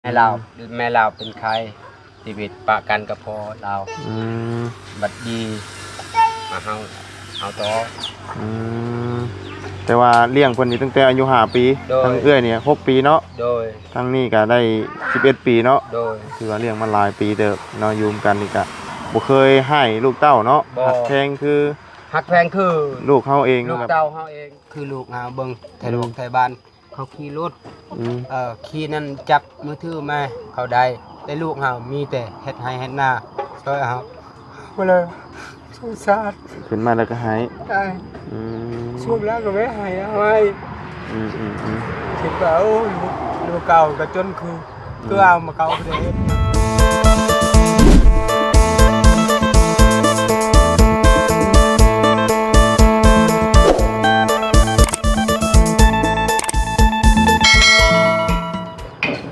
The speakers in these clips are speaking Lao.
ແມ່ລາວ ແມ່ລາວເປັນໄຂ້ ຊີວິດປະກັນກັບພໍ່ລາວ. ອືມ ບັດດີມາເຮົາ ເຮົາຕໍ່. ອືມ ແຕ່ວ່າລ້ຽງເພິ່ນນີ້ຕັ້ງແຕ່ອາຍຸຫ້າປີ. ໂດຍ ທາງເອື້ອຍນີ້ຫົກປີເນາະ. ໂດຍ ທາງນີ້ກໍໄດ້ສິບເອັດປີເນາະ. ໂດຍ ຖືວ່າລ້ຽງມາຫຼາຍປີເຕີບເນາະ. ຢູ່ນຳກັນນີ້ກໍບໍ່ເຄີຍຮ້າຍລູກເຕົ້າເນາະ. ບໍ່ ຮັກແພງຄື ຮັກແພງຄືລູກເຮົາເອງ ລູກເຕົ້າເຮົາເອງ. ຄືລູກເຮົາເບິ່ງ ອືມ ໄທໂລກໄທບ້ານ ເຂົາຂີ່ລົດ ອືມ ເອີ ຂີ່ນັ້ນ ຈັບມືຖືມາເຂົາໄດ້ ແຕ່ລູກເຮົາມີແຕ່ເຮັດໄຮ່ເຮັດນາຊ່ອຍເຮົາ ບໍ່ເລີຍ ສົງສານ. ຂຶ້ນມາແລ້ວກໍໄຫ້ ໄຫ້ ອືມ ຊຸບແລ້ວກໍໄປໄຫ້ເອົາໄວ້. ອືມໆໆ ຄິດວ່າ ໂອ້ ລູກເກົ່າກໍຈົນຄື ອືມ ຄືເອົາມາເກົ່າບໍ່ໄດ້ເຮັດ.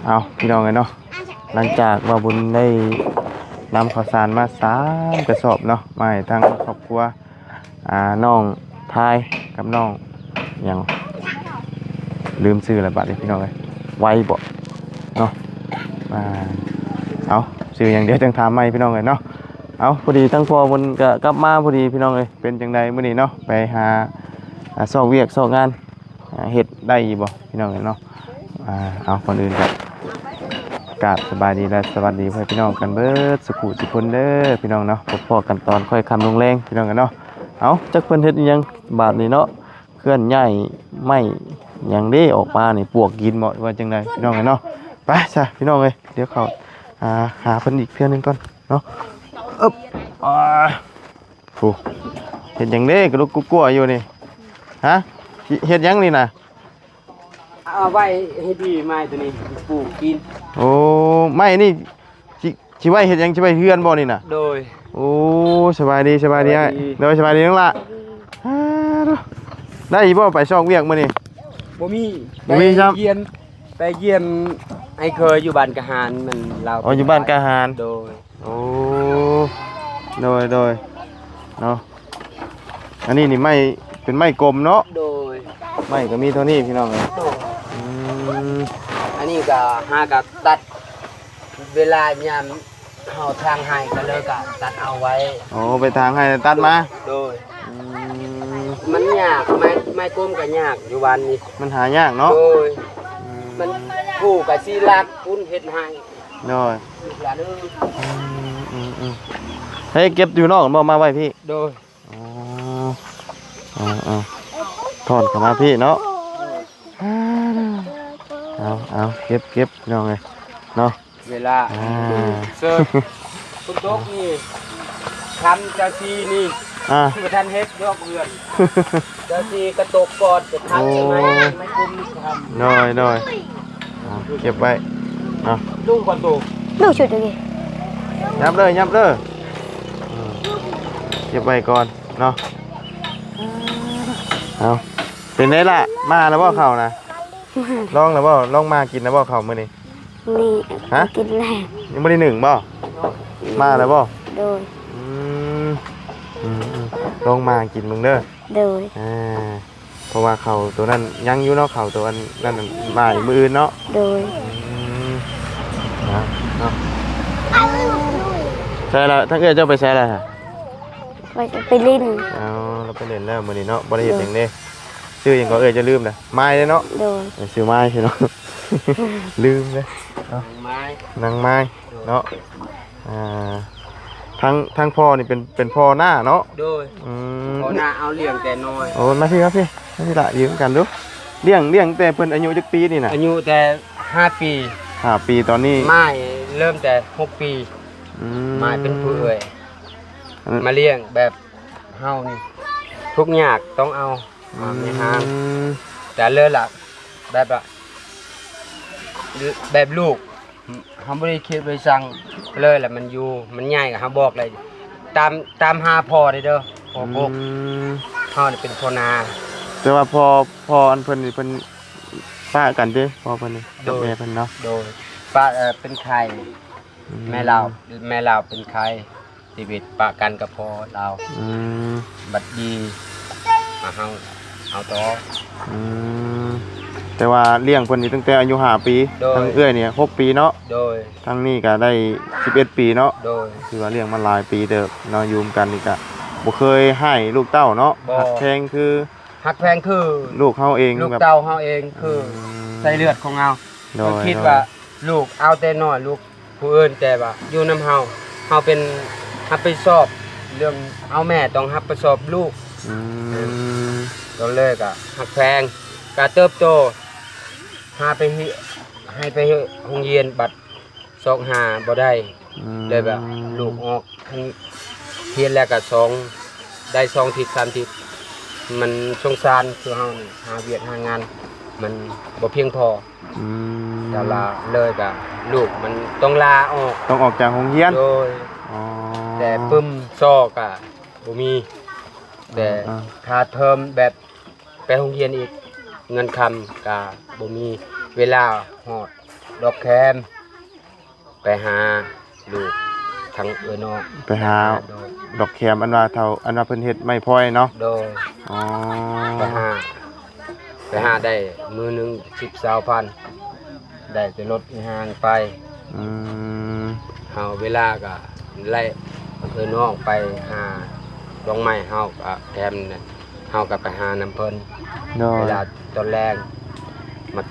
ເອົາ ພີ່ນ້ອງເອີຍເນາະ ຫຼັງຈາກວ່າບຸນໄດ້ນຳເຂົ້າສານມາສາມກະສອບເນາະ ມາໃຫ້ທາງຄອບຄົວ ອ່າ ນ້ອງທາຍກັບນ້ອງຫຍັງ ລືມຊື່ແລ້ວບາດນີ້ ພີ່ນ້ອງເອີຍ ໄວບໍ່ເນາະ. ອ່າ ເອົາ ຊື່ຫຍັງ ດຽວຈັ່ງຖາມໃໝ່ ພີ່ນ້ອງເອີຍເນາະ. ເອົາ ພໍດີທາງພໍ່ເພິ່ນກໍກັບມາພໍດີ ພີ່ນ້ອງເອີຍ. ເປັນຈັ່ງໃດມື້ນີ້ເນາະ ໄປຫາ ອ່າ ຊອກວຽກຊອກງານ ອ່າ ເຮັດໄດ້ຢູ່ບໍ່ ພີ່ນ້ອງເອີຍເນາະ. ອ່າ ເອົາ ກ່ອນອື່ນກໍກາບສະບາຍດີ ແລະ ສະຫວັດດີພໍ່ແມ່ພີ່ນ້ອງກັນເບິດສູ່ຜູ້ສູ່ຄົນເດີ ພີ່ນ້ອງເນາະ. ພົບພໍ້ກັນຕອນຄ່ອຍຄ່ຳລົງແລງ ພີ່ນ້ອງເອີຍເນາະ. ເອົາ ຈັກເພິ່ນເຮັດອີ່ຫຍັງບາດນີ້ເນາະ ເຄື່ອນຍ້າຍໄມ້ຫຍັງເດ້ອອກມານີ້ ປວກກິນບໍ່ ຫຼືວ່າຈັ່ງໃດ ພີ່ນ້ອງເອີຍເນາະ. ໄປຊະ ພີ່ນ້ອງເອີຍ ດຽວເຂົ້າ ອ່າ ຫາເພິ່ນອີກເທື່ອໜຶ່ງກ່ອນເນາະ. ອຶບ ອ່າ ໂອ້ ເຮັດຫຍັງເດ້ກະລຸກກຸກົວຢູ່ນີ້ ຮະ? ເຮັດຫຍັງນີ້ນະ? ເອົາໄວ້ໃຫ້ດີ ໄມ້ໂຕນີ້ປູກກິນ. ໂອ້ ໄມ້ນີ້ຊິ ຊິໄວ້ເຮັດຫຍັງ? ຊິໄວ້ເຮືອນບໍ່ນີ້ນະ? ໂດຍ. ໂອ້ ສະບາຍດີ ສະບາຍດີອ້າຍ. ສະບາຍດີ. ໂດຍ ສະບາຍດີນ້ອງຫຼ້າ. ອ່າ ໄດ້ບໍ່ໄປຊອກວຽກມື້ນີ້? ບໍ່ມີ. ບໍ່ມີຊ້ຳ. ໄປຢ້ຽມ ໄປຢ້ຽມອ້າຍເຄີຍຢູ່ບ້ານກະຫານ ມັນລາວ. ອໍ ຢູ່ບ້ານກະຫານ. ໂດຍ. ໂອ້ ໂດຍ ໂດຍ ເນາະ. ອັນນີ້ນີ້ໄມ້ ເປັນໄມ້ກົມເນາະ. ໂດຍ. ໄມ້ກໍມີເທົ່ານີ້ພີ່ນ້ອງເອີຍ. ໂດຍ. ອືມ ອັນນີ້ກໍຫາກໍຕັດ ເວລາຍາມເຮົາຖາງໄຮ່ກໍເລີຍກໍຕັດເອົາໄວ້. ໂອ້ ໄປຖາງໄຮ່ຕັດມາ. ໂດຍ. ອືມ ມັນຍາກ ໄມ້ ໄມ້ກົມກໍຍາກຢູ່ບ້ານນີ້ ມັນຫາຍາກເນາະ. ໂດຍ. ອືມ ມັນຜູ້ກໍຊິລັກພຸ້ນເຮັດໄຮ່. ໂດຍ. ອືມໆໆ ໃຫ້ເກັບຢູ່ນອກບໍ່ ມາໄວ້ພີ້? ໂດຍ. ອໍ ເອົາໆ ຖອນເຂົ້າມາພີ້ເນາະ. ເອົາໆ ເກັບໆ ພີ່ນ້ອງເອີຍເນາະ. ເວລາ ອ່າ ເຊີ ຝົນຕົກນີ້ ຄຳເຈົ້າທີ່ນີ້ ອ່າ ບໍ່ທັນເຮັດດອກເຮືອນ ເຈົ້າທີ່ກະຕົກກ່ອນ ຈະທັກ ໂອ້ ໄມ້ ໄມ້ກຸມນີ້ຄຳ. ໂດຍ ໂດຍ. ເອົາ ເກັບໄວ້ເນາະ ລຸງກ່ອນໂຕ ລູກຊຸດນີ້ ຫຍັບເດີ ຫຍັບເດີ. ອືມ ເກັບໄວ້ກ່ອນເນາະ. ເອົາ ເປັນໄດລະ ມາແລ້ວບໍ່ເຂົ້ານະ? ມາ ລອງແລ້ວບໍ່? ລອງມາກິນແລ້ວບໍ່ເຂົ້າມື້ນີ້? ນີ້ ຮະ? ກິນແລ້ວ. ຍັງບໍ່ໄດ້ໜຶ້ງບໍ່? ມາແລ້ວບໍ່? ໂດຍ. ອືມ ອືມໆ ລອງມາກິນເບິ່ງເດີ. ໂດຍ. ອ່າ ເພາະວ່າເຂົ້າໂຕນັ້ນຍັງຢູ່ເນາະ ເຂົ້າໂຕອັນນັ້ນມາອີກມື້ອື່ນເນາະ. ໂດຍ. ອືມ ເນາະ ເນາະ. ໃສລະ ທາງເອື້ອຍເຈົ້າໄປໃສລະ? ໄປ ໄປຫຼິ້ນ. ອໍ ລາວໄປຫຼິ້ນແລ້ວມື້ນີ້ເນາະ ບໍ່ໄດ້ເຮັດຫຍັງເດ້. ໂດຍ. ຊື່ຫຍັງກໍເອື້ອຍ ຈະລືມລະ ມາຍເດ້ເນາະ. ໂດຍ. ເອີ ຊື່ມາຍເນາະ ລືມເດ້. ນາງມາຍ ນາງມາຍ ໂດຍ ເນາະ. ອ່າ ທາງ ທາງພໍ່ນີ້ເປັນ ເປັນພໍ່ນ້າເນາະ. ໂດຍ. ອືມ ພໍ່ນ້າເອົາລ້ຽງແຕ່ນ້ອຍ. ໂອ້ ມາພີ້ ມາພີ້ ມາພີ້ລະ ຢືນກັນດູ. ລ້ຽງ ລ້ຽງແຕ່ເພິ່ນອາຍຸຈັກປີນີ້ນະ? ອາຍຸແຕ່ຫ້າປີ. ຫ້າປີ ຕອນນີ້ມາຍເລີ່ມແຕ່ຫົກປີ. ອືມ ມາຍເປັນຜູ້ເອື້ອຍ ມາລ້ຽງແບບເຮົານີ້ ທຸກຍາກຕ້ອງເອົາ. ອືມ ແມ່ຮ່າງ ແຕ່ເລີຍລະ ແບບວ່າ ແບບລູກ ເຮົາບໍ່ໄດ້ຄິດໄປສັ່ງເລີຍລະ ມັນຢູ່ ມັນໃຫຍ່ ເຮົາບອກໄດ້ ຕາມ ຕາມຫາພໍ່ໄດ້ເດີ ພໍ່ ອືມ ເຮົານີ້ເປັນພໍ່ນາ. ແຕ່ວ່າພໍ່ ພໍ່ອັນເພິ່ນນີ້ ເພິ່ນປະກັນຕິ ພໍ່ເພິ່ນນີ້ ກັບ ໂດຍ ແມ່ເພິ່ນເນາະ. ໂດຍ. ປະ ເອີ ເປັນໄຂ້ ອືມ ແມ່ລາວ ແມ່ລາວເປັນໄຂ້ ຊີວິດປະກັນກັບພໍ່ລາວ. ອືມ ບັດດີມາເຮົາ ເຮົາຕໍ່. ອືມ ແຕ່ວ່າລ້ຽງເພິ່ນນີ້ຕັ້ງແຕ່ອາຍຸຫ້າປີ ໂດຍ ທາງເອື້ອຍນີ້ຫົກປີເນາະ ໂດຍ ທາງນີ້ກໍໄດ້ສິບເອັດປີເນາະ ໂດຍ ຖືວ່າລ້ຽງມາຫຼາຍປີເຕີບເນາະ ຢູ່ນຳກັນນີ້ກໍບໍ່ເຄີຍຮ້າຍລູກເຕົ້າເນາະ ບໍ່ ຮັກແພງຄື ຮັກແພງຄືລູກເຮົາເອງ ລູກເຕົ້າເຮົາເອງ ແບບ ຄື ອືມ ໃສ່ເລືອດຂອງເຮົາ ໂດຍ ກໍຄິດວ່າ ໂດຍ ລູກເອົາແຕ່ນ້ອຍ ລູກຜູ້ອື່ນ ແຕ່ວ່າຢູ່ນຳເຮົາ ເຮົາເປັນຮັບຜິດຊອບເລື່ອງ ເອົາແມ່ຕ້ອງຮັບຜິດຊອບລູກ ອືມ ກໍເລີຍກໍຮັກແພງ ກໍເຕີບໂຕ ຫາໄປ ໃຫ້ໄປໂຮງຮຽນ ບັດຊອກຫາບໍ່ໄດ້ ອືມ ເລີຍແບບລູກອອກຮຽນແລ້ວກໍສອງ ໄດ້ສອງທິດສາມທິດ ມັນສົງສານຄືເຮົານີ້ ຫາວຽກຫາງານມັນບໍ່ພຽງພໍ ອືມ ແຕ່ລາເລີຍກະ ລູກມັນຕ້ອງລາອອກ ຕ້ອງອອກຈາກໂຮງຮຽນ ໂດຍ ອໍ ແຕ່ປຶ້ມຊໍກະບໍ່ມີ ແຕ່ ອ່າໆ ຄ່າເທີມແບບໄປໂຮງຮຽນອີກ ເງິນຄຳກະບໍ່ມີ ເວລາຮອດດອກແຄມ ໄປຫາລູກທາງເອື້ອຍນ້ອງ ໄປຫາ ໂດຍ ດອກແຄມ ອັນວ່າເຖົ້າ ອັນວ່າເພິ່ນເຮັດໄມ້ພອຍເນາະ ໂດຍ ອໍ ໄປຫາ ໄປຫາໄດ້ມື້ໜຶ່ງສິບຊາວພັນ ໄດ້ແຕ່ລົດອີ່ຫຍັງໄປ ອືມ ເຮົາເວລາກໍໄລ່ເອື້ອຍນ້ອງໄປຫາດອກໄມ້ ເຮົາກໍແຄມ ເຮົາກໍໄປຫານຳເພິ່ນ ໂດຍ ເວລາຕອນແລງ ມາ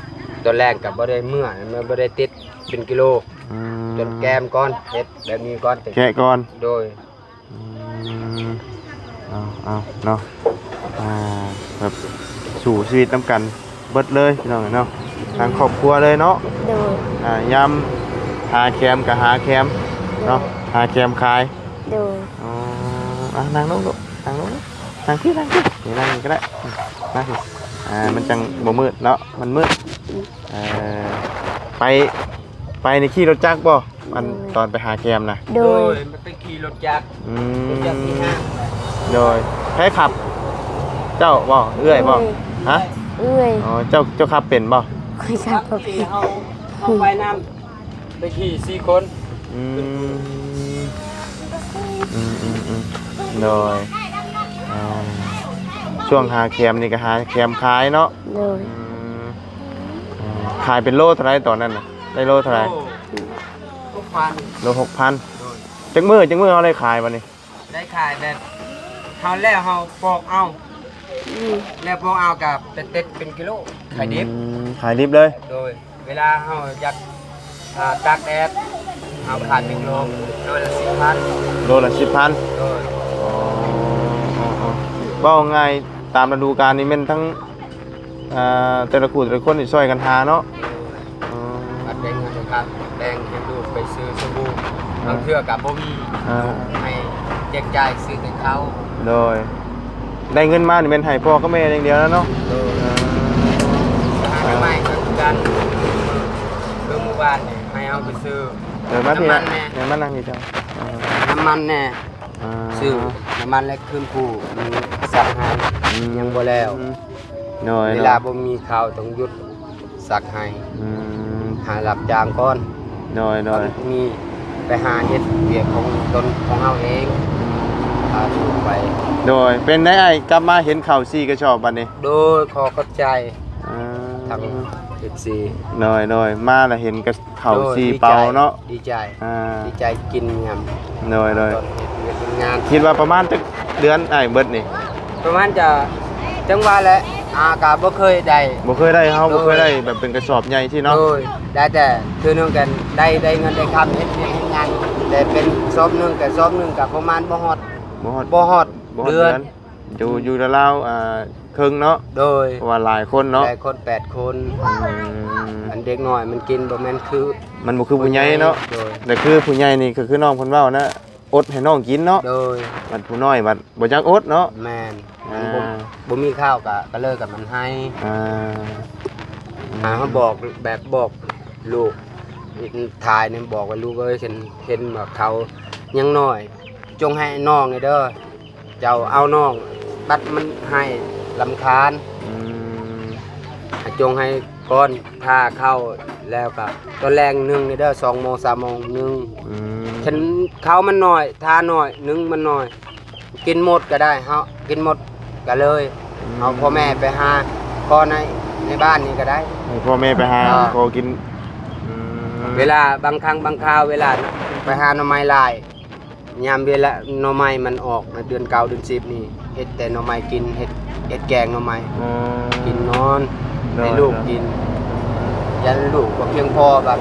ຕອນແລງກໍບໍ່ໄດ້ເມືອ ບໍ່ໄດ້ຕິດເປັນກິໂລ ອືມ ຈົນແກມກ່ອນ ເຮັດແບບນີ້ກ່ອນ ແກະກ່ອນ ໂດຍ ອືມ ເອົາ ເອົາເນາະ ອ່າ ແບບ ສູ້ຊີວິດນຳກັນເບິດເລີຍພີ່ນ້ອງເອີຍເນາະ ທັງຄອບຄົວເລີຍເນາະ ໂດຍ ອ່າ ຍາມຫາແຄມກໍຫາແຄມເນາະ ໂດຍ ຫາແຄມຂາຍ ໂດຍ ອໍ ອ່າ ນັ່ງລົງລູກ ນັ່ງລົງ ນັ່ງພີ້ ນັ່ງພີ້ ນີ້ນັ່ງນີ້ກໍໄດ້ ມາພີ້ ອ່າ ມັນຈັ່ງບໍ່ມືດເນາະ ມັນມືດ ອືມ ເອີ ໄປ ໄປນີ້ຂີ່ລົດຈັກບໍ່? ອັນ ໂດຍ ຕອນໄປຫາແຄມນະ ໂດຍ ໂດຍ ມັນໄປຂີ່ລົດຈັກ ອືມ ລົດຈັກທີ່ຫ້າງ ໂດຍ ໃຜຂັບ? ເຈົ້າບໍ່? ເອື້ອຍບໍ່? ໂດຍ ຮະ? ເອື້ອຍ ອໍ ເຈົ້າ ເຈົ້າຂັບເປັນບໍ່? ຂ້ອຍຂັບບໍ່ເປັນ ເຮົາ ເຮົາໄປນຳ ໄປຂີ່ສີ່ຄົນ ອືມ ອືມໆໆ ໂດຍ ອ່າ ຊ່ວງຫາແຄມນີ້ກໍຫາແຄມຂາຍເນາະ ໂດຍ ອືມ ອືມ ຂາຍເປັນໂລເທົ່າໃດຕອນນັ້ນນະ? ໄດ້ໂລເທົ່າໃດ? ໂລຫົກພັນ ໂລຫົກພັນ ໂດຍ ຈັກມື້ ຈັກມື້ເຮົາໄດ້ຂາຍບັດນີ້? ໄດ້ຂາຍແບບ ເຮົາແລ້ວເຮົາປອກເອົາ ອືມ ແລ້ວປອກເອົາກໍໄປເຕັດເປັນກິໂລ ຂາຍດິບ ອືມ ຂາຍດິບເລີຍ ໂດຍ ເວລາເຮົາຢາກ ອ່າ ຕາກແດດ ເຮົາຂາຍເປັນໂລ ໂລລະສິບພັນ ໂລລະສິບພັນ ໂດຍ ອໍ ເວົ້າງ່າຍ ຕາມລະດູການນີ້ແມ່ນທັງ ອ່າ ແຕ່ລະຄູ່ແຕ່ລະຄົນນີ້ຊ່ອຍກັນຫາເນາະ ໂດຍ ອໍ ບັດໄດ້ເງິນໄດ້ຄຳ ແບ່ງໃຫ້ລູກໄປຊື້ສະບູ່ ອ່າ ບາງເທື່ອກໍບໍ່ມີ ອ່າ ໃຫ້ແຈກຈ່າຍຊື້ແຕ່ເຂົ້າ ໂດຍ ໄດ້ເງິນມານີ້ແມ່ນໃຫ້ພໍ່ກັບແມ່ຢ່າງດຽວແລ້ວເນາະ ໂດຍ ອ່າ ໄປຫາໃໝ່ກໍຄືກັນ ຄືມື້ວານນີ້ໃຫ້ເຮົາໄປຊື້ ເອີ ມາພີ້ ນ້ຳມັນແດ່ ເອີ ມານັ່ງພີ້ເຈົ້າ ອ່າ ນ້ຳມັນແດ່ ອ່າ ຊື້ນ້ຳມັນແລະຄືນຄູ້ ມັນສັກໃຫ້ ອືມ ຍັງບໍ່ແລ້ວ ໂດຍ ເວລາ ໂດຍ ບໍ່ມີເຂົ້າຕ້ອງຢຸດສັກໃຫ້ ອືມ ຫາຮັບຈ້າງກ່ອນ ໂດຍ ໂດຍ ມີໄປຫາເຮັດວຽກຂອງຕົນຂອງເຮົາເອງ ອືມ ພາລູກໄປ ໂດຍ ເປັນໄດອ້າຍ ກັບມາເຫັນເຂົ້າສີ່ກະສອບບັດນີ້ ໂດຍ ຂໍຂອບໃຈ ອ່າ ທາງເອັຟຊີ ໂດຍ ໂດຍ ມາລະເຫັນກະ ເຂົ້າ ໂດຍ ສີ່ເປົາເນາະ ດີໃຈ ອ່າ ດີໃຈກິນຍາມ ໂດຍ ໂດຍ ຕອນເຮັດວຽກເຮັດງານ ຄິດວ່າປະມານຈັກເດືອນອ້າຍເບິດນີ້? ປະມານຈະ ຈັ່ງວ່າແຫຼະ ອ່າ ກະບໍ່ເຄີຍໄດ້ ບໍ່ເຄີຍໄດ້ ເຮົາບໍ່ເຄີຍໄດ້ແບບເປັນກະສອບໃຫຍ່ຊີ້ເນາະ ໂດຍ ໄດ້ແຕ່ເທື່ອໜຶ່ງກະໄດ້ ໄດ້ເງິນໄດ້ຄຳເຮັດວຽກເຮັດງານ ແຕ່ເປັນສອບໜຶ່ງກະ ສອບໜຶ່ງກະປະມານບໍ່ຮອດ ບໍ່ຮອດ ບໍ່ຮອດ ບໍ່ຮອດເດືອນ ເດືອນ ຢູ່ ຢູ່ລາວໆ ອ່າ ເຄິ່ງເນາະ ໂດຍ ເພາະວ່າຫຼາຍຄົນເນາະ ຫຼາຍຄົນ ແປດຄົນ ອືມ ອັນເດັກນ້ອຍມັນກິນບໍ່ແມ່ນຄື ມັນບໍ່ຄືຜູ້ໃຫຍ່ເນາະ ໂດຍ ແຕ່ຄືຜູ້ໃຫຍ່ນີ້ກໍຄືນ້ອງເພິ່ນເວົ້ານະ ອົດໃຫ້ນ້ອງກິນເນາະ ໂດຍ ບັດຜູ້ນ້ອຍບັດບໍ່ຈັກອົດເນາະ ແມ່ນ ອ່າ ມັນບໍ່ ບໍ່ມີເຂົ້າກໍ ກໍເລີຍກັບມັນໃຫ້ ອ່າ ອ່າ ເຮົາບອກແບບບອກລູກ ຖ່າຍນີ້ບອກວ່າ ລູກເອີຍ ເຫັນ ເຫັນວ່າເຂົາຍັງນ້ອຍ ຈົ່ງໃຫ້ນ້ອງແດ່ເດີ ເຈົ້າເອົານ້ອງ ບັດມັນໃຫ້ລຳຄານ ອືມ ໃຫ້ຈົ່ງໃຫ້ກ່ອນ ຖ້າເຂົ້າແລ້ວກະຕອນແລງໜຶ່ງເດີ ສອງໂມງ ສາມໂມງໜຶ່ງ ອືມ ຄັນເຂົ້າມັນໜ້ອຍ ຖ້າໜ້ອຍ ໜຶ່ງມັນໜ້ອຍ ກິນໝົດກະໄດ້ ເຮົາກິນໝົດກະເລີຍ ອືມ ເຮົາພໍ່ແມ່ໄປຫາ ຂໍໃນ ໃນບ້ານນີ້ກໍໄດ້ ໃຫ້ພໍ່ແມ່ໄປຫາ ອ່າ ຂໍກິນ. ອືມ ເວລາບາງຄັ້ງບາງຄາວ ເວລາໄປຫາໜໍ່ໄມ້ຫຼາຍ ຍາມເວລາໜໍ່ໄມ້ມັນອອກໃນເດືອນເກົ້າເດືອນສິບນີ້ ເຮັດແຕ່ໜໍ່ໄມ້ກິນ ເຮັດ ເຮັດແກງໜໍ່ໄມ້ ອໍ ກິນນອນ ໂດຍ ໃຫ້ລູກ ໂດຍ ກິນ ຢ້ານລູກບໍ່ພຽງພໍ ບາດ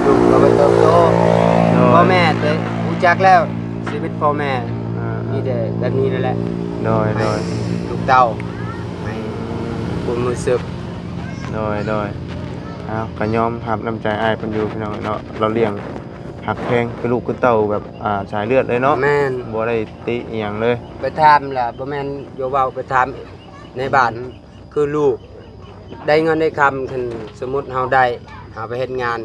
ລູກກໍບໍ່ເຕີບໂຕ ໂດຍ ພໍ່ແມ່ເດ້ ຮູ້ຈັກແລ້ວຊີວິດພໍ່ແມ່ ອ່າ ມີແຕ່ແບບນີ້ນັ້ນແຫຼະ ໂດຍ ໃຫ້ ໂດຍ ລູກເຕົ້າ ໃຫ້ຄວາມຮູ້ສຶກ ໂດຍ ໂດຍ ເອົາ ກໍຍອມຮັບນ້ຳໃຈອ້າຍເພິ່ນຢູ່ພີ່ນ້ອງເນາະ ລາວລ້ຽງຮັກແພງຄືລູກຄືເຕົ້າແບບ ອ່າ ສາຍເລືອດເລີຍເນາະ ແມ່ນ ບໍ່ໄດ້ຕິອີ່ຫຍັງເລີຍ ໄປຖາມລະ ບໍ່ແມ່ນຢ່າເວົ້າ ໄປຖາມໃນບ້ານ ຄືລູກໄດ້ເງິນໄດ້ຄຳ ຄັນສົມມຸດເຮົາໄດ້ ເຮົາໄປເຮັດງານ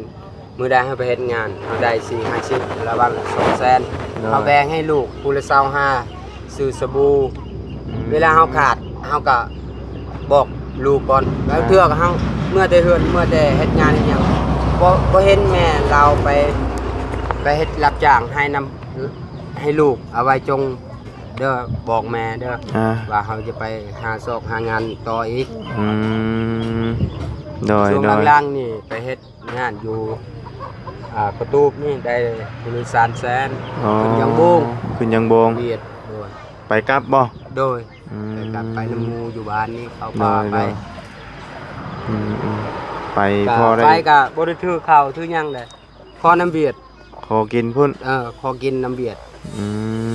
ມື້ໃດເຮົາໄປເຮັດງານ ເຮົາໄດ້ສີ່ຫ້າສິບ ລະວັນລະສອງແສນ ໂດຍ ເຮົາແບ່ງໃຫ້ລູກຜູ້ລະຊາວຫ້າ ຊື້ສະບູ ອືມ ເວລາເຮົາຂາດ ເຮົາກະບອກລູກກ່ອນ ບາງເທື່ອກະເຮົາເມືອແຕ່ເຮືອນ ເມືອແຕ່ເຮັດງານເຮັດຫຍັງ ບໍ່ ບໍ່ເຫັນແມ່ລາວໄປ ໄປເຮັດຮັບຈ້າງໃຫ້ນຳ ໃຫ້ລູກເອົາໄວ້ຈົ່ງເດີ ບອກແມ່ເດີ ອ່າ ວ່າເຮົາຈະໄປຫາຊອກຫາງານຕໍ່ອີກ ອືມ ໂດຍ ຊ່ວງ ໂດຍ ຫຼັງໆນີ້ໄປເຮັດ ງານຢູ່ ອ່າ ກະຕູບນີ້ໄດ້ຜູ້ລະສາມແສນ ອໍ ຂຶ້ນຍັງໂບງ ຂຶ້ນຍັງໂບງ ວຽດ ໂດຍ ໄປກັບບໍ່? ໂດຍ ອືມ ໄປກັບໄປນຳໝູ່ຢູ່ບ້ານນີ້ ເຂົາ ໂດຍ ພາໄປ ໂດຍ ອືມໆ ໄປ ກະພໍໄດ້ ໄປກະບໍ່ໄດ້ຖືເຂົ້າຖືຫຍັງເດ້ ຂໍນຳວຽດ ຂໍກິນພຸ້ນ ເອີ ຂໍກິນນຳວຽດ ອື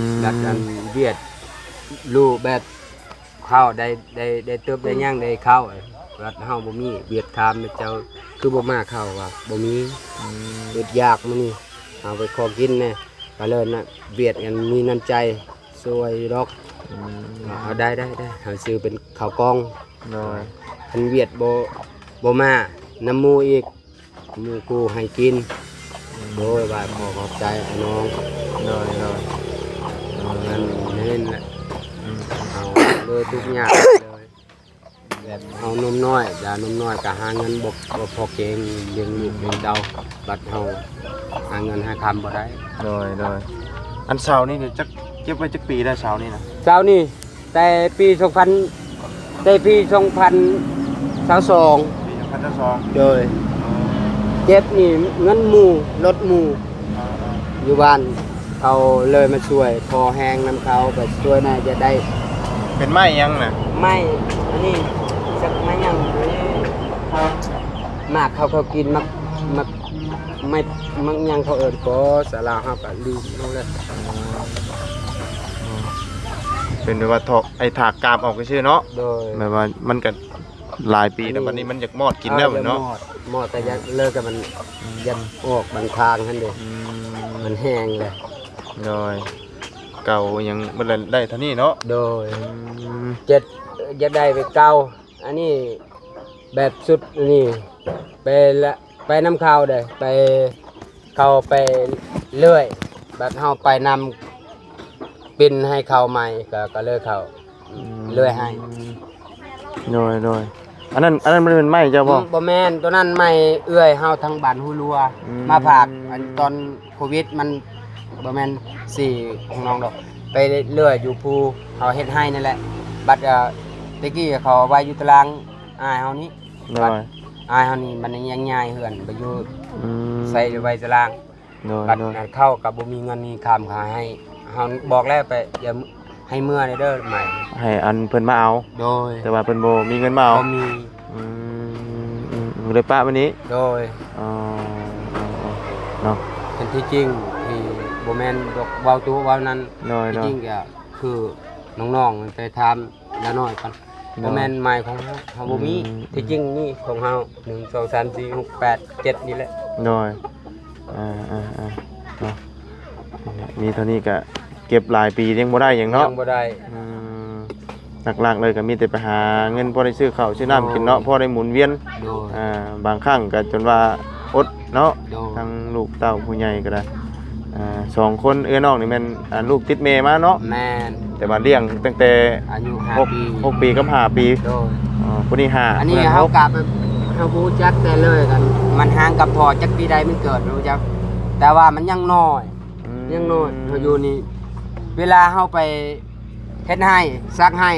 ມ ແບບອັນວຽດ ຮູ້ແບບ ເຂົ້າໄດ້ ໄດ້ ໄດ້ເຕີບໄດ້ຫຍັງໄດ້ເຂົ້າ ລັດເຮົາບໍ່ມີ ວຽດຖາມເຈົ້າຄືບໍ່ມາເຂົ້າວ່າບໍ່ມີ ອືມ ອຶດຢາກມື້ນີ້ ເຮົາໄປຂໍກິນແດ່ ກໍເລີຍນະ ວຽດນັ້ນມີນ້ຳໃຈຊ່ວຍຢູ່ດອກ ອືມ ເອົາ ໄດ້ ໄດ້ ໄດ້ ເຮົາຊື້ເປັນເຂົ້າກ່ອງ ໂດຍ ຄັນວຽດບໍ່ ບໍ່ມານຳໝູ່ອີກ ໝູ່ກູໃຫ້ກິນ ອືມ ໂດຍວ່າຂໍຂອບໃຈອ້າຍນ້ອງ ໂດຍ ໂດຍ ອືມ ນັ້ນແມ່ນແຫຼະ ອືມ ເຮົາເລີຍທຸກຍາກເລີຍ ແບບເຮົາໜຸ່ມນ້ອຍ ຢາໜຸ່ມນ້ອຍກໍຫາເງິນບໍ່ ບໍ່ພໍເກງລ້ຽງລູກລ້ຽງເຕົ້າ ບັດເຮົາຫາເງິນຫາຄຳບໍ່ໄດ້ ໂດຍ ໂດຍ ອັນເສົານີ້ນີ້ຈັກ ເກັບໄວ້ຈັກປີແລ້ວເສົານີ້ນະ? ເສົານີ້ ແຕ່ປີສອງພັນ ແຕ່ປີສອງພັນຊາວສອງ ປີສອງພັນຊາວສອງ ໂດຍ ອໍ ເກັບນີ້ເງິນໝູ່ ລົດໝູ່ ອ່າໆ ຢູ່ບ້ານເຂົາເລີຍມາຊ່ວຍ ຂໍແຮງນຳເຂົາ ໄປຊ່ວຍແດ່ ຢາກໄດ້ ເປັນໄມ້ຫຍັງນະ? ໄມ້ອັນນີ້ ຈັກໄມ້ຫຍັງ ໝາກເຂົາ ເຂົາກິນ ໝາກ ໝາກ ໄມ້ ໝາກຫຍັງເຂົາເອີ້ນກໍ ສາລາວເຮົາກໍລືມແລ້ວ ເປັນແບບວ່າຖອກ ໄອ້ຖາກກາບອອກຊື່ໆເນາະ ໂດຍ ແບບວ່າມັນກໍຫຼາຍປີແລ້ວ ເອີ ບັດນີ້ມັນຢາກມອດກິນແລ້ວເນາະ ຢາກມອດ ມອດ ແຕ່ຢາກເລີກກໍມັນ ອືມ ຢາກອອກບາງທາງຫັ້ນເດ້ ອືມ ມັນແຫ້ງແລ້ວ ໂດຍ ເກົ່າຫຍັງເບິດແລ້ວ ໄດ້ເທົ່ານີ້ເນາະ ໂດຍ ອືມ ເຈັດ ຢາກໄດ້ແບບເກົ່າ ອັນນີ້ແບບຊຸດນີ້ ໄປລະ ໄປນຳເຂົາເດ້ ໄປ ເຂົາໄປເລື້ອຍ ບັດເຮົາໄປນຳ ປິ່ນໃຫ້ເຂົາໃໝ່ ກໍ ກໍເລີຍເຂົາ ອືມ ເລື່ອຍໃຫ້ ໂດຍ ໂດຍ ອັນນັ້ນ ອັນນັ້ນມັນແມ່ນໄມ້ເຈົ້າບໍ່? ອືມ ບໍ່ແມ່ນ ໂຕນັ້ນໄມ້ເອື້ອຍເຮົາທາງບ້ານຮູລົວ ອືມ ມາຝາກ ອັນຕອນໂຄວິດມັນ ບໍ່ແມ່ນສີຂອງນ້ອງດອກ ໄປເລື່ອຍຢູ່ພູ ເຮົາເຮັດໄຮ່ນັ້ນແຫຼະ ບັດ ເອີ ແຕ່ກີ້ເຂົາເອົາໄວ້ຢູ່ຕາລາງອ້າຍເຮົານີ້ ໂດຍ ບັດອ້າຍເຮົານີ້ມັນຍັງຍ້າຍເຮືອນໄປຢູ່ ອືມ ໃສ່ໄວ້ຕາລາງ ໂດຍ ບັດ ໂດຍ ນັ້ນເຂົາກໍບໍ່ມີເງິນມີຄຳ ເຂົາໃຫ້ ເຮົາບອກແລ້ວໄປ ຢ່າໃຫ້ເມືອເດີໃໝ່ ໃຫ້ອັນເພິ່ນມາເອົາ ໂດຍ ແຕ່ວ່າເພິ່ນບໍ່ມີເງິນມາເອົາ ບໍ່ມີ ອືມ ອືມ ອືມ ກໍເລີຍປະໄວ້ນີ້ ໂດຍ ອໍ ເນາະ ແຕ່ທີ່ຈິງທີ່ບໍ່ແມ່ນດອກເວົ້າຕົວະເວົ້ານັ້ນ ໂດຍ ທີ່ຈິງກໍຄືນ້ອງໆໄປຖາມ ລະນ້ອຍກ່ອນ ໂດຍ ບໍ່ແມ່ນໄມ້ຂອງເຮົາ ເຮົາບໍ່ມີ ອືມ ທີ່ຈິງນີ້ຂອງເຮົາ ໜຶ່ງ ສອງ ສາມ ສີ່ ຫົກ ແປດ ເຈັດ ນີ້ແຫຼະ ໂດຍ ອ່າໆໆ ເນາະ ມີເທົ່ານີ້ກະເກັບຫຼາຍປີຍັງບໍ່ໄດ້ຫຍັງເນາະ ຍັງບໍ່ໄດ້ ອືມ ຫຼັກໆເລີຍກະມີແຕ່ໄປຫາເງິນພໍໄດ້ຊື້ເຂົ້າຊື້ນ້ຳກິນເນາະ ໂດຍ ພໍໄດ້ໝູນວຽນ ໂດຍ ອ່າ ບາງຄັ້ງກະຈົນວ່າອົດເນາະ ໂດຍ ທັງລູກເຕົ້າຜູ້ໃຫຍ່ກະໄດ້ ອ່າ ສອງຄົນເອື້ອຍນ້ອງນີ້ແມ່ນ ອ່າ ລູກຕິດແມ່ມາເນາະ ແມ່ນ ແຕ່ວ່າລ້ຽງຕັ້ງແຕ່ອາຍຸຫ້າປີ ຫົກປີກັບຫ້າປີ ໂດຍ ອໍ ຜູ້ນີ້ຫ້າ ອັນນີ້ເຮົາກະແບບເຮົາບໍ່ຮູ້ຈັກແຕ່ເລີຍກັນ ມັນຫ່າງກັບພໍ່ຈັກປີໃດມັນເກີດບໍ່ຮູ້ຈັກ ແຕ່ວ່າມັນຍັງນ້ອຍ ອືມ ຍັງນ້ອຍ ເຮົາຢູ່ນີ້ ເວລາເຮົາໄປເຮັດໄຮ່ ສັກໄຮ່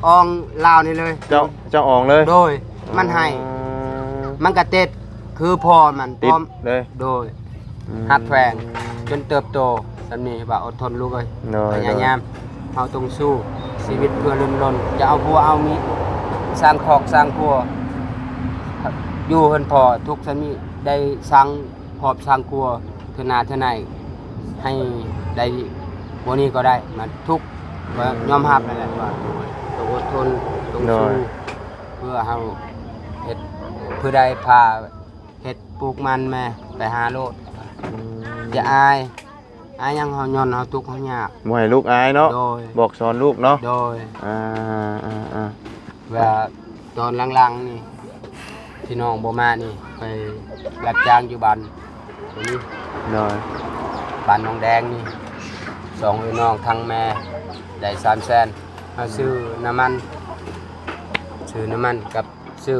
ອອງລາວນີ້ເລີຍ ເຈົ້າ ເຈົ້າອອງເລີຍ ໂດຍ ມັນໃຫ້ ມັນກະຕິດຄືພໍ່ມັນ ຕິດ ພ້ອມ ເລີຍ ໂດຍ ອືມ ຮັກແພງຈົນເຕີບໂຕສ່ຳນີ້ ວ່າອົດທົນລູກເອີຍ ໂດຍ ພະຍາຍາມ ເຮົາຕ້ອງສູ້ຊີວິດເພື່ອເລີ້ນລົນ ຈະເອົາຜົວເອົາເມຍ ສ້າງຄອກສ້າງຄົວ ຢູ່ເຮືອນພໍ່ທຸກສ່ຳນີ້ ໄດ້ສ້າງຄອບສ້າງຄົວເທື່ອໜ້າເທື່ອໃນ ໃຫ້ໄດ້ບໍ່ນີ້ກໍໄດ້ ມາທຸກ ກໍຍອມຮັບນັ້ນແຫຼະວ່າຕ້ອງອົດທົນ ຕ້ອງ ໂດຍ ສູ້ ເພື່ອເຮົາເຮັດ ຜູ້ໃດພາເຮັດປູກມັນແມ່ ໄປຫາໂລດ ອືມ ຢ່າອາຍ ອາຍຫຍັງ ເຮົາຍ້ອນເຮົາທຸກເຮົາຍາກ ບໍ່ໃຫ້ລູກອາຍເນາະ ໂດຍ ບອກສອນລູກເນາະ ໂດຍ ອ່າ ອ່າ ອ່າ ວ່າຕອນຫຼັງໆນີ້ ທີ່ນ້ອງບໍ່ມານີ້ ໄປຮັບຈ້າງຢູ່ບ້ານ ໂດຍ ບ້ານໜອງແດງນີ້ ສອງເອື້ອຍນ້ອງທັງແມ່ ໄດ້ສາມແສນ ເຮົາ ອືມ ຊື້ນ້ຳມັນ ຊື້ນ້ຳມັນກັບຊື້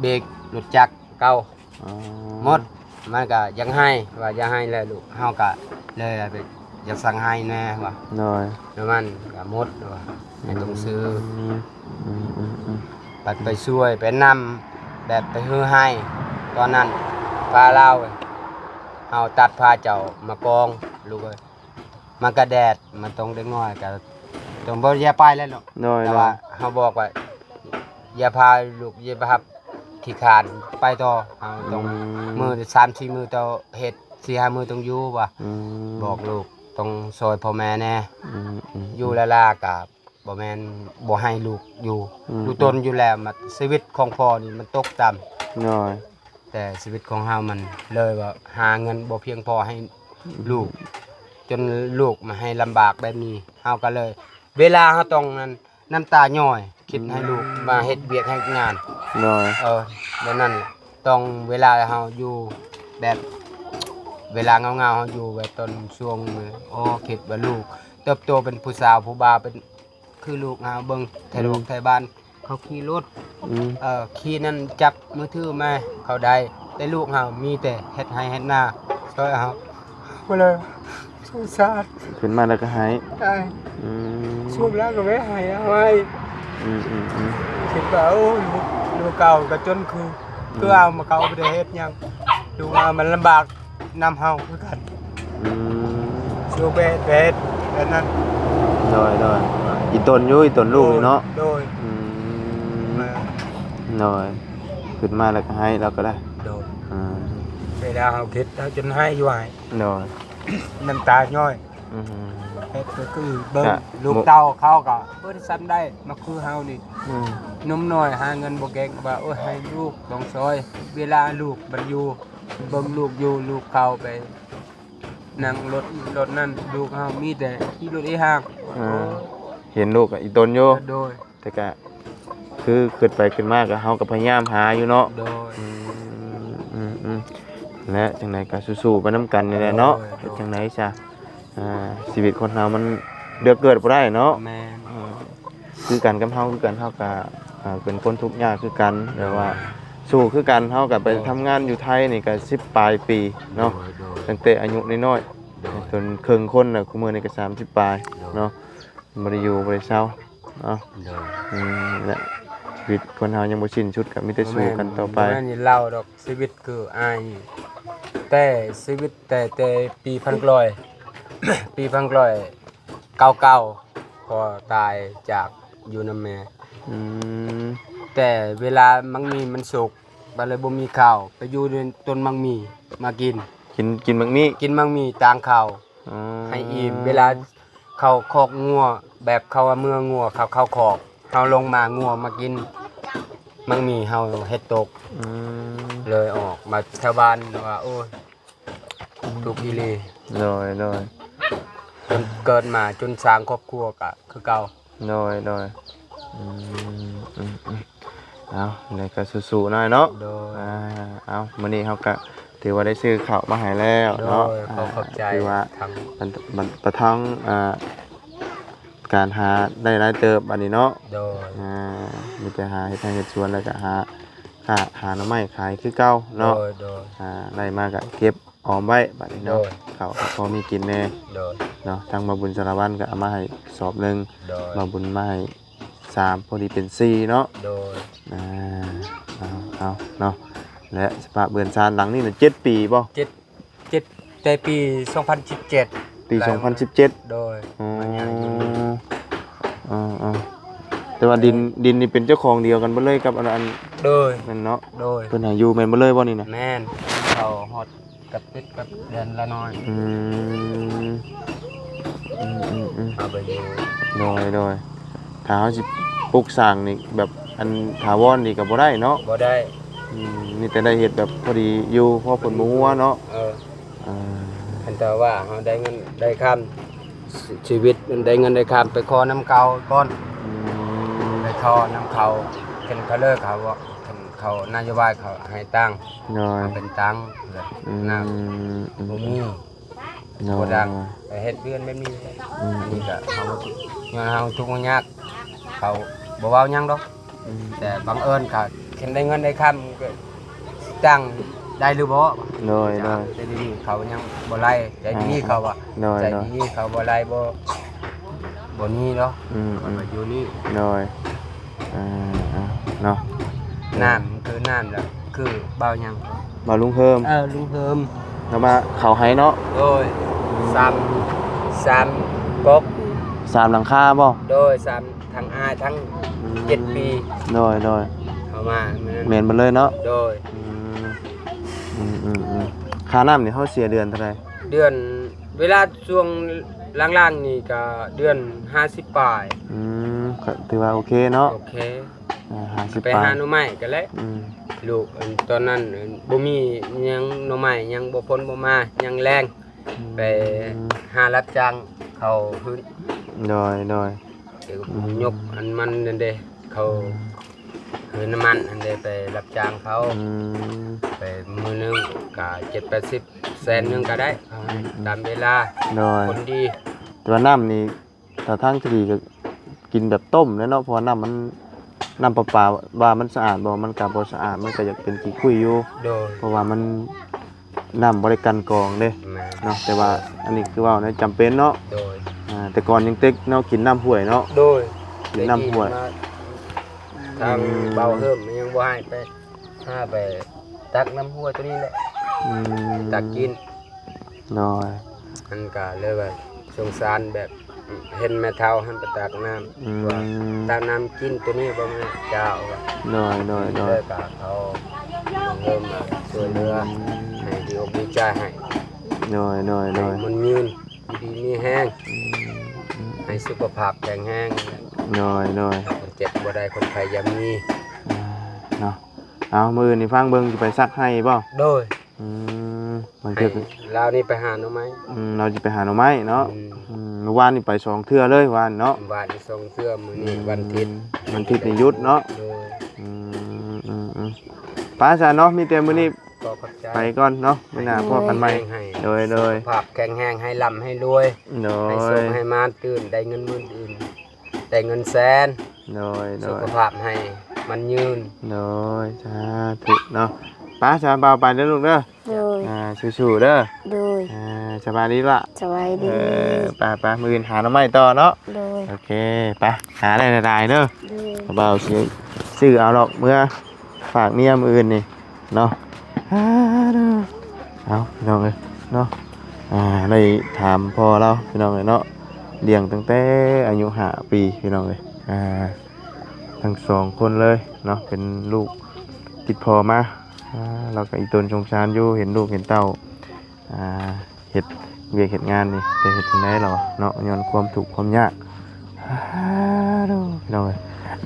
ເບຣກລົດຈັກເກົ່າ ອໍ ໝົດ ມັນກະຢາກໄຫ້ ວ່າຢ່າໄຫ້ແລ້ວລູກ ເຮົາກະເລີຍວ່າຢາກສັ່ງໄຫ້ແດ່ວ່າ ໂດຍ ນ້ຳມັນກະໝົດວ່າ ໃຫ້ຕ້ອງຊື້ ອືມ ອືມ ອືມ ອືມ ບັດໄປຊ່ວຍໄປນຳ ແບບໄປຮືໄຮ່ ຕອນນັ້ນຟ້າລາວ ເຮົາຕັດພາເຈົ້າມາກອງ ລູກເອີຍ ມັນກະແດດ ມັນຕ້ອງເດັກນ້ອຍກະຕ້ອງ ບໍ່ ຢ່າໄປແລ້ວເນາະ ໂດຍ ແຕ່ວ່າ ໂດຍ ເຮົາບອກວ່າ ຢ່າພາລູກ ຢ່າໄປຮັບຂີ້ຄ້ານ ໄປຕໍ່ ເຮົາຕ້ອງ ອືມ ມື້ສາມສີ່ມື້ຕໍ່ເຮັດ ສີ່ຫ້າມື້ຕ້ອງຢູ່ວ່າ ອືມ ບອກລູກ ຕ້ອງຊ່ອຍພໍ່ແມ່ແດ່ ອືມ ອືມ ຢູ່ລ້າໆກະ ບໍ່ແມ່ນບໍ່ໃຫ້ລູກຢູ່ ອືມ ຢູ່ຕົນຢູ່ແລ້ວ ມາຊີວິດຂອງພໍ່ນີ້ມັນຕົກຕ່ຳ ໂດຍ ແຕ່ຊີວິດຂອງເຮົາມັນເລີຍວ່າຫາເງິນບໍ່ພຽງພໍໃຫ້ ອືມ ລູກ ຈົນລູກມາໃຫ້ລຳບາກແບບນີ້ ເຮົາກໍເລີຍ ເວລາເຮົາຕ້ອງນັ້ນ ນ້ຳຕາຍ້ອຍ ຄິດໃຫ້ລູກ ອືມ ມາເຮັດວຽກເຮັດງານ ໂດຍ ເອີ ແບບນັ້ນ ຕ້ອງເວລາເຮົາຢູ່ແບບ ເວລາເຫງົາໆ ເຮົາຢູ່ແບບຕອນຊ່ວງ ໂອ້ ຄິດວ່າລູກເຕີບໂຕເປັນຜູ້ສາວຜູ້ບ່າວ ເປັນ ຄືລູກເຮົາເບິ່ງໄທ ອືມ ໂລກໄທບ້ານ ເຂົາຂີ່ລົດ ອືມ ເອີ ຂີ່ນັ້ນຈັບມືຖືມາ ເຂົາໄດ້ ແຕ່ລູກເຮົາມີແຕ່ເຮັດໄຮ່ເຮັດນາ ຊ່ອຍເຮົາ ເຮົາກໍເລີຍສົງສານ ຂຶ້ນມາແລ້ວກໍໄຫ້ ໄຫ້ ອືມ ຊຸບແລ້ວກໍໄປໄຫ້ເອົາໄວ້ ອືມ ອືມ ອືມ ຄິດວ່າ ໂອ້ ລູກ ລູກເກົ່າກໍຈົນຄື ອືມ ຄືເອົາມາເຂົາບໍ່ໄດ້ເຮັດຫຍັງ ລູກເຮົາມັນລຳບາກ ນຳເຮົາຄືກັນ ອືມ ຊິເອົາໄປເຮັດແບບນັ້ນ ໂດຍ ໂດຍ ອີ່ຕົນຢູ່ ອີ່ຕົນລູກນີ້ເນາະ ໂດຍ ອືມ ແມ່ນ ໂດຍ ຂຶ້ນມາແລ້ວກໍໄຫ້ ລາວກໍໄດ້ ໂດຍ ອ່າ ເວລາເຮົາຄິດ ເຮົາຈົນໄຫ້ຢູ່ ໄຫ້ ໂດຍ ນ້ຳຕາຍ້ອຍ ອືມ ເຮັດກໍຄືເບິ່ງ ກະ ລູກເຕົ້າເຂົາກໍບໍ່ໄດ້ສ່ຳໃດ ມາຄືເຮົານີ້ ອືມ ໜຸ່ມນ້ອຍຫາເງິນບໍ່ເກັ່ງ ວ່າ ໂອ້ຍ ໃຫ້ລູກຕ້ອງຊ່ອຍ ເວລາລູກມັນຢູ່ ເບິ່ງລູກຢູ່ ລູກເຂົາໄປ ນັ່ງລົດ ລົດນັ້ນ ລູກເຮົາມີແຕ່ຂີ່ລົດອີ່ຫາງ ອ່າ ເຫັນລູກກໍອີ່ຕົນຢູ່ ໂດຍ ແຕ່ກະຄືຄິດໄປຄິດມາກໍເຮົາກໍພະຍາຍາມຫາຢູ່ເນາະ ໂດຍ ອືມ ອືມ ອືມ ແລະ ຈັ່ງໃດກໍສູ້ໆໄປນຳກັນນີ້ແຫຼະເນາະ ໂດຍ ເຮັດຈັ່ງໃດຊະ ອ່າ ຊີວິດຄົນເຮົາມັນເລືອກເກີດບໍ່ໄດ້ເນາະ ແມ່ນ ເອີ ຄືກັນກັບເຮົາ ຄືກັນ ເຮົາກໍ ອ່າ ເປັນຄົນທຸກຍາກຄືກັນ ແບບວ່າ ໂດຍ ສູ້ຄືກັນ ເຮົາກໍໄປ ໂດຍ ທຳງານຢູ່ໄທນີ້ກໍສິບປາຍປີເນາະ ໂດຍ ໂດຍ ຕັ້ງແຕ່ອາຍຸນ້ອຍໆ ໂດຍ ຈົນເຄິ່ງຄົນແລ້ວ ຄຸມື້ນີ້ກໍສາມສິບປາຍ ໂດຍ ເນາະ ບໍ່ໄດ້ຢູ່ບໍ່ໄດ້ເຊົາເນາະ ໂດຍ ອືມ ແລະ ຊີວິດຄົນເຮົາຍັງບໍ່ສິ້ນສຸດ ກໍມີແຕ່ສູ້ກັນຕໍ່ໄປ ບໍ່ແມ່ນ ບໍ່ແມ່ນຊິເລົ່າດອກ ຊີວິດຄືອ້າຍ ແຕ່ຊີວິດແຕ່ ແຕ່ປີພັນເກົ້າຮ້ອຍ ປີພັນເກົ້າຮ້ອຍເກົ້າເກົ້າ ພໍ່ຕາຍຈາກຢູ່ນຳແມ່ ອືມ ແຕ່ເວລາໝາກມີ້ມັນສຸກ ກໍເລີຍບໍ່ມີເຂົ້າ ໄປຢູ່ໃນຕົ້ນໝາກມີ້ມາກິນ ກິນ ກິນໝາກມີ້ ກິນໝາກມີ້ຕາງເຂົ້າ ອໍ ໃຫ້ອີ່ມ ເວລາເຂົ້າຄອກງົວ ແບບເຂົ້າວ່າເມືອງົວ ເຂົ້າ ເຂົ້າຄອກ ເຮົາລົງມາງົວມາກິນໝາກມີ້ເຮົາເຮັດຕົກ ອືມ ເລີຍອອກມາແຖວບ້ານວ່າ ໂອ້ຍ ອືມ ທຸກອີ່ຫຼີ ໂດຍ ໂດຍ ຈົນເກີດມາຈົນສ້າງຄອບຄົວກະຄືເກົ່າ ໂດຍ ໂດຍ ອືມ ອືມ ອືມ ເອົາ ແລ້ວກໍສູ້ໆ ນ້ອຍເນາະ ໂດຍ ອ່າ ເອົາ ມື້ນີ້ເຮົາກໍຖືວ່າໄດ້ຊື້ເຂົ້າມາໃຫ້ແລ້ວເນາະ ໂດຍ ຂໍຂອບໃຈ ອ່າ ຖືວ່າທາງ ປະ ປະ ປະທັງ ອ່າ ການຫາໄດ້ຫຼາຍເຕີບບັດນີ້ເນາະ ໂດຍ ອ່າ ມີແຕ່ຫາເຮັດໄຮ່ເຮັດສວນ ແລ້ວກໍຫາ ຫາ ຫາໜໍ່ໄມ້ຂາຍຄືເກົ່າເນາະ ໂດຍ ໂດຍ ອ່າ ໄດ້ມາກໍເກັບອອມໄວ້ບັດນີ້ເນາະ ໂດຍ ເຂົ້າກໍພໍມີກິນແດ່ ໂດຍ ເນາະ ທາງບ່າວບຸນສາລະວັນກໍເອົາມາໃຫ້ສອບໜຶ່ງ ໂດຍ ບ່າວບຸນມາໃຫ້ສາມ ພໍດີເປັນສີ່ເນາະ ໂດຍ ອ່າ ເອົາເນາະ ແລະ ສະພາບເຮືອນຊານຫຼັງນີ້ນະ ເຈັດປີບໍ່? ເຈັດ ເຈັດ ແຕ່ປີສອງພັນສິບເຈັດ ປີສອງພັນສິບເຈັດ ໂດຍ ອໍ ມາຍ້າຍຢູ່ນີ້ ເອີໆ ແຕ່ວ່າດິນ ດິນນີ້ເປັນເຈົ້າຂອງດຽວກັນເບິດເລີຍກັບອັນ ອັນ ໂດຍ ນັ້ນເນາະ ໂດຍ ເພິ່ນໃຫ້ຢູ່ແມ່ນເບິດເລີຍບໍ່ນີ້ນະ? ແມ່ນ ເຂົ້າຮອດ ກັບຕິດກັບເດືອນລະໜ້ອຍ ອືມ ອືມໆໆ ເອົາໄປຢູ່ ໂດຍໆ ຖ້າເຮົາຊິປຸກສ້າງນີ້ແບບອັນຖາວອນນີ້ກໍບໍ່ໄດ້ເນາະ ບໍ່ໄດ້ ອືມ ມີແຕ່ໄດ້ເຮັດແບບພໍດີຢູ່ ພໍຝົນບໍ່ຫົວເນາະ ເອີ ເອີ ຄັນແຕ່ວ່າເຮົາໄດ້ເງິນໄດ້ຄຳ ຊີວິດມັນໄດ້ເງິນໄດ້ຄຳ ໄປຂໍນຳເຂົາກ່ອນ ອືມ ໄປຂໍນຳເຂົາ ຄັນເຂົາເລີກເຂົາ ເຂົານະໂຍບາຍເຂົາໃຫ້ຕັງ ໂດຍ ເປັນຕັງ ອືມ ນະ ອືມ ບໍ່ມີ ໂດຍ ບໍ່ດັງ ໄປເຮັດເຮືອນແບບນີ້ ອືມ ອັນນີ້ກໍເຮົາ ຍ້ອນເຮົາທຸກຍາກ ເຂົາບໍ່ເວົ້າຫຍັງດອກ ອືມ ແຕ່ບັງເອີນກໍຄັນໄດ້ເງິນໄດ້ຄຳກໍຕັ້ງໄດ້ຫຼືບໍ່ ໂດຍ ໂດຍ ແຕ່ດຽວນີ້ເຂົາຍັງບໍ່ໄລ່ ໃຈດີເຂົາວ່າ ໂດຍ ໃຈດີເຂົາບໍ່ໄລ່ ບໍ່ ບໍ່ນີ້ເນາະ ອືມ ຂ້ອຍມາຢູ່ນີ້ ໂດຍ ອ່າ ເນາະ ນ້ຳຄືນ້ຳລະ ຄືບ່າວຫຍັງ ບ່າວລຸງເພີ່ມ ເອີ ລຸງເພີ່ມ ລາວມາເຂົ້າໃຫ້ເນາະ ໂດຍ ອືມ ສາມ ສາມກົກ ສາມຫຼັງຄາບໍ່? ໂດຍ ສາມ ທັງອ້າຍທັງ ອືມ ເຈັດປີ ໂດຍ ໂດຍ ເຂົ້າມາມື້ນັ້ນ ແມ່ນເບິດເລີຍເນາະ ໂດຍ ອືມ ອືມໆໆ ຄ່ານ້ຳນີ້ເຮົາເສຍເດືອນເທົ່າໃດ? ເດືອນ ເວລາຊ່ວງຫຼັງໆນີ້ກໍເດືອນຫ້າສິບປາຍ ອືມ ກໍຖືວ່າໂອເຄເນາະ ໂອເຄ ອ່າ ຫ້າສິບປາຍ ໄປຫາໜໍ່ໄມ້ກໍແລ້ວ ອືມ ລູກ ອັນ ຕອນນັ້ນ ອັນ ບໍ່ມີຫຍັງ ໜໍ່ໄມ້ຍັງບໍ່ພົ້ນບໍ່ມາ ຍັງແລ້ງ ອືມ ໄປຫາຮັບຈ້າງເຂົາພື້ນ ໂດຍ ໂດຍ ອືມ ຍົກອັນມັນນັ້ນເດ້ ເຂົາ ອືມ ຄືນ້ຳມັນຫັ້ນເດ້ ໄປຮັບຈ້າງເຂົາ ອືມ ໄປມື້ໜຶ່ງກະເຈັດແປດສິບ ແສນໜຶ່ງກະໄດ້ ອືມ ຕາມເວລາ ໂດຍ ຄົນດີ ແຕ່ວ່ານ້ຳນີ້ ຖ້າທາງທີ່ດີກໍກິນແບບຕົ້ມແຫຼະເນາະ ເພາະວ່ານ້ຳມັນ ນ້ຳປະປາວ່າມັນສະອາດບໍ່? ມັນກໍບໍ່ສະອາດ ມັນກໍຢາກເປັນຂີ້ຂຸຍຢູ່ ໂດຍ ເພາະວ່າມັນ ນ້ຳບໍ່ໄດ້ກັ່ນກອງເດ້ ແມ່ນ ເນາະ ແຕ່ວ່າອັນນີ້ຄືເວົ້າໃນຈຳເປັນເນາະ ໂດຍ ອ່າ ແຕ່ກ່ອນຍັງເຕັກເນາະ ກິນນ້ຳຫ້ວຍເນາະ ໂດຍ ກິນນ້ຳຫ້ວຍ ແຕ່ກີ້ມາທາງ ອືມ ເບົາເຮີມຍັງບໍ່ໃຫ້ໄປ ຫາໄປຕັກນ້ຳຫ້ວຍໂຕນີ້ແຫຼະ ອືມ ຕັກກິນ ໂດຍ ມັນກະເລີຍວ່າສົງສານແບບ ເຫັນແມ່ເຖົ້າຫັ້ນໄປຕັກນ້ຳ ອືມ ວ່າຕັກນ້ຳກິນໂຕນີ້ບໍ່ແມ່ນເຈົ້າວ່າ ໂດຍ ໂດຍ ໂດຍ ເລີຍກະເຂົາເລີ່ມມາຊ່ວຍເຫຼືອ ອືມ ໃຫ້ດີອົກດີໃຈໃຫ້ ໂດຍ ໂດຍ ໂດຍ ໃຫ້ມັນຍືນ ຢູ່ດີມີແຮງ ອືມ ໃຫ້ສຸຂະພາບແຂງແຮງ ໂດຍ ໂດຍ ຄົນເຈັບບໍ່ໄດ້ ຄົນໄຂ້ຢ່າມີ ອ່າ ເນາະ ເອົາ ມື້ອື່ນນີ້ຟັງເບິ່ງ ຊິໄປສັກໄຮ່ບໍ່? ໂດຍ ອືມ ບາງເທື່ອ ໃຫ້ລາວນີ້ໄປຫາໜໍ່ໄມ້ ອືມ ລາວຊິໄປຫາໜໍ່ໄມ້ເນາະ ອືມ ອືມ ມື້ວານນີ້ໄປສອງເທື່ອເລີຍວານເນາະ ວານນີ້ສອງເທື່ອ ມື້ນີ້ ອືມ ວັນທິດ ວັນທິດນີ້ຢຸດເນາະ ໂດຍ ອືມ ອືມ ອືມ ໄປຊະເນາະ ມີແຕ່ມື້ນີ້ ຂໍຂອບໃຈ ໄປກ່ອນເນາະ ມື້ໜ້າພໍ້ກັນໃໝ່ ໂດຍ ໂດຍ ສຸຂະພາບແຂງແຮງ ໃຫ້ລ່ຳໃຫ້ລວຍ ໂດຍ ໃຫ້ໂຊກໃຫ້ໝານ ຕື່ນໄດ້ເງິນໝື່ນ ຕື່ນໄດ້ເງິນແສນ ໂດຍ ໂດຍ ສຸຂະພາບໃຫ້ມັນຍືນ ໂດຍ ສາທຸເນາະ ໄປຊະ ບ່າວໄປເດີລູກເດີ ໂດຍ ອ່າ ສູ້ໆເດີ ໂດຍ ອ່າ ສະບາຍດີລະ ສະບາຍດີ ເອີ ໄປໆ ມື້ອື່ນຫາໜໍ່ໄມ້ຕໍ່ເນາະ ໂດຍ ໂອເຄ ໄປ ຫາໄດ້ຫຼາຍໆເດີ ໂດຍ ບ່າວຊິຊື້ເອົາດອກ ເມືອຝາກເມຍມື້ອື່ນນີ້ເນາະ ເອົາ ພີ່ນ້ອງເອີຍເນາະ ອ່າ ໄດ້ຖາມພໍ່ລາວ ພີ່ນ້ອງເອີຍເນາະ ລ້ຽງຕັ້ງແຕ່ອາຍຸຫ້າປີ ພີ່ນ້ອງເອີຍ ອ່າ ທັງສອງຄົນເລີຍເນາະ ເປັນລູກຕິດພໍ່ມາ ອ່າ ລາວກໍອີ່ຕົນສົງສານຢູ່ ເຫັນລູກເຫັນເຕົ້າ ອ່າ ເຮັດວຽກເຮັດງານນີ້ ແຕ່ເຮັດຈັ່ງໃດລາວເນາະ ຍ້ອນຄວາມທຸກຄວາມຍາກ ອ່າ ໂດ ພີ່ນ້ອງເອີຍ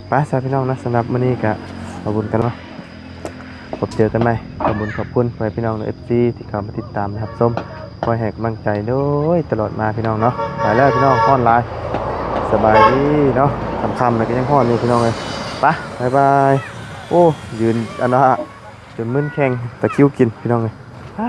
ໄປຊະ ພີ່ນ້ອງເນາະ ສຳລັບມື້ນີ້ກໍຂໍບຸນກັນເນາະ ພົບເຈີກັນໃໝ່ ຂອບຄຸນ ຂອບຄຸນພໍ່ແມ່ພີ່ນ້ອງ ເອັຟຊີ ທີ່ເຂົ້າມາຕິດຕາມ ແລະ ຮັບຊົມ ຄອຍໃຫ້ກຳລັງໃຈໂດຍຕະຫຼອດມາ ພີ່ນ້ອງເນາະ ໄປແລ້ວ ພີ່ນ້ອງ ຮ້ອນຫຼາຍ ສະບາຍດີເນາະ ຄ່ຳໆແລ້ວກໍຍັງຮ້ອນຢູ່ ພີ່ນ້ອງເອີຍ ໄປ ບາຍບາຍ ໂອ້ ຢືນອັນນ່າ ຈົນມຶນແຂ້ງ ຕະຄຣິວກິນ ພີ່ນ້ອງເອີຍ ຮະ